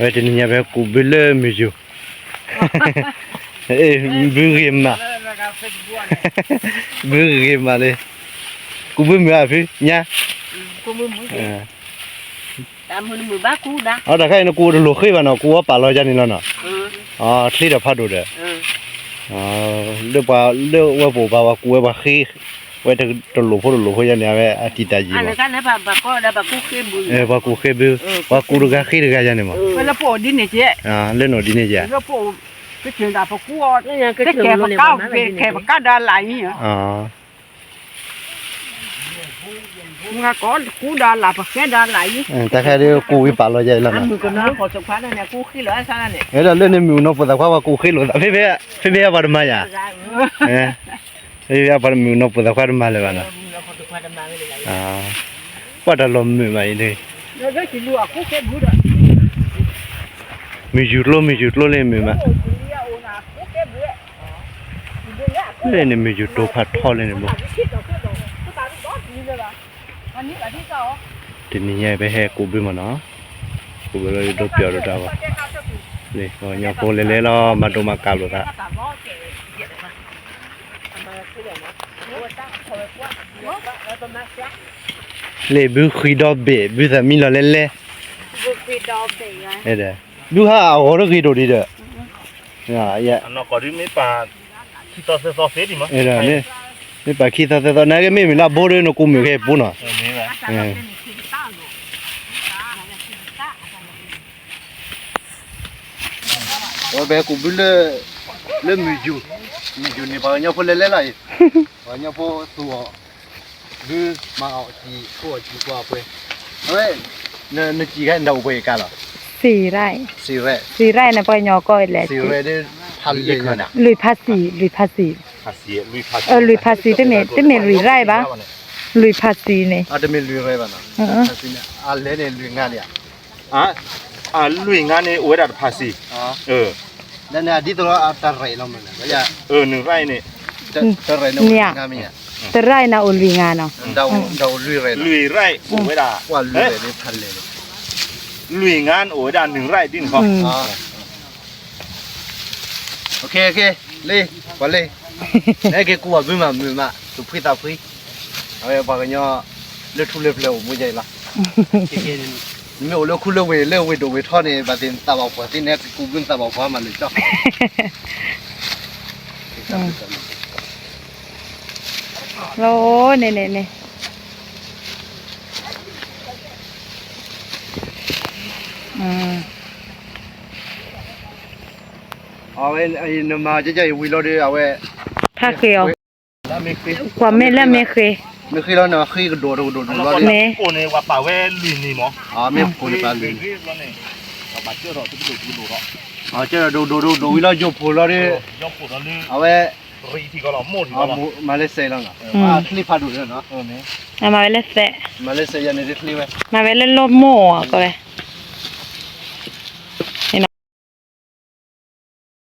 ဝဲတနံၤညါဖဲကူးဘုလၢမုၢ်ယူၤ, ဘုဂ့ၤမး, ဘုဂ့ၤမးလံ, ကူးဘုမုၢ်အဖုညါ, အတၢ်ခါအံၤနကူးတလိၣ်ဃ့ဘၣ်နီၤ, ကူးဝဲပာ်လီၤယါန့ၣ်လီၤနီၤ, ချ့ဒီးဖးဒိၣ်ဒီး, လၢပှၤလၢဝဲပအိၣ်ဘၣ်ပှၤကူးဝဲပှၤဃ့, ဝဲတလိၣ်ဖိတလိၣ်ဖိယါန့ၣ် အဝဲအတံာ်တၢ်ယံာ်မး, ပှၤကူးဃ့ဘု, ပှၤကူးတဂၤဃ့တဂၤယါန့ၣ်မး, လၢနအိၣ်ဒ်န့ၣ်ယါ, ကဲပကါဒီးလၢ်အံၤ, ကူးဒီးလၢ်ပဃ့ဒီးလၢ်အံၤ, တၢ်ခါဒ်ကူးဝံၤပာ်လီၤယါအံၤလီၤနီၤ, ဒီးလၢန့ၣ်မုၢ်နီၢ်ပိာ်သးခွါပှၤကူးဃ့လိာ်သး, ဖဲဖဲပှၤတမၤယါ, ဖဲဖဲပှၤမုၢ်နီၢ်ပိာ်သးခွါတမၤလၢၤဘၣ်နီၤ, ပှၤတၢ်လီၤမုာ်မးအံၤ, မုၢ်ယူၤကျိ မုၢ်ယူၤကျိလၢမုာ်မး, လၢန့ၣ်မုၢ်ယူၤတိၤဖးထီလၢန့ၣ်ဘိ, တနံၤညါအံၤပဟဲကူးဘုမးနီၤ, ကူးဘုလၢဒိးပျီၢ်ဒိးတၢ်ဂီၤ, ပှၤကညီဖိလဲၤလဲၤလီၤ မၤဒိၣ်မၤကးလိာ်သး, လၢဘုဃံဒီဘ့ၣ် ဘုသးမံလီၤလဲၤလဲၤ, ဘုဟးအဂီၤတဂ့ၤဒိၣ်ဒံးဒီး, မ့ၢ်ပာ်ခံသီသၢသီ နာ်က့မ့ၢ်မုၢ်လၢဘိဒ်နကူးမုၢ်ခဲအံၤပူၤနီၤ, ဝဲပဟဲကူးဘုလၢ, လၢမုၢ်ယူၤ, မုၢ်ယူၤန့ၣ် ပှၤကညီဖိလဲၤလဲၤလီၤအံၤ, ပှၤကညီဖိသူၣ်အီၣ်, ဘုမၤအီၣ်စံၣ် ခိၣ်အီၣ်စံၣ်ကွၢ်ပှဲၤ, အဝဲ, နစံၣ်ခါနအိၣ်ပှဲၤကါလီၤ, စံၣ်ရဲၣ်, စံၣ်ရဲၣ်န့ၣ် ပှၤကညီကိးဝဲလဲၣ်, လွံၢ်ဖးစံၣ်, လွံၢ်ဖးစံၣ်, လွံၢ်ဖးစံၣ် တမ့ၢ်လွံၢ်ရဲၣ်ဘၣ်, လွံၢ်ဖးစံၣ်န့ၣ်, အလဲန့ၣ်လွံၢ်ငါန့ၣ်, အလွံၢ်ငါန့ၣ် အိၣ်ဝဲဒၣ်တဖးစံၣ်, ဒ်သိးလၢအတရဲၣ်လီၤမး, နုၢ်ရဲၣ်န့ၣ်, တရဲၣ်န့ၣ်အိၣ်လွံၢ်ငါနီၤ, လွံၢ်ရဲၣ်အိၣ်ဝဲဒၣ်, လွံၢ်ငါအိၣ်ဝဲဒၣ်နုၢ်ရဲၣ်ဒ်န့ၣ်, လံ, ပှၤလံ, နဟဲက့ၤကူးဘၣ်ဘုမးမုာ်မး သူၣ်ဖှံသးဖှံ, အဝဲပှၤကညီ, လၢထူလၢဖျဲးအိၣ်မူယဲအံၤလီၤ, နမ့ၢ်အိၣ်လၢခူလၢဝ့ၢ်လၢဝ့ၢ်ဒိၣ်ဝ့ၢ်ထီန့ၣ် ဘၣ်သ့ၣ်နသးဘၣ်ပှၢ်သ့ၣ် နဟဲက့ၤကူးဘုနသးဘၣ်ပှၢ်မးလၢာ်ကၠီ လီၤန့ၣ်န့ၣ်န့ၣ်, အဝဲနမၤကဲကဲအံၤဝံၤလီၤဒီး အဝဲ, ဖးဃ့အီၤ, ကွၢ်မ့ၢ်လၢမ့ၢ်ဃ့, မ့ၢ်ဃ့လီၤန့ၣ် ဃ့ကဒိၣ်တကဒိၣ်ဒိၣ်လီၤဒီး, မ့ၢ်ဃိန့ၣ်ပာ်လွံၢ်, ကဲဒီးဒိၣ်ဒိၣ်ဒိၣ်ဒိၣ်ဝံၤလီၤ ယိာ်ဖိလီၤဒီး, အဝဲ, မၤလၢစဲးလီၤနီၤ, ချ့ဖးဒိၣ်လီၤနီၤ, မၤဝဲလၢစဲး, မၤဝဲလၢလိၣ်မိၢ်အီၤကီးဝဲ,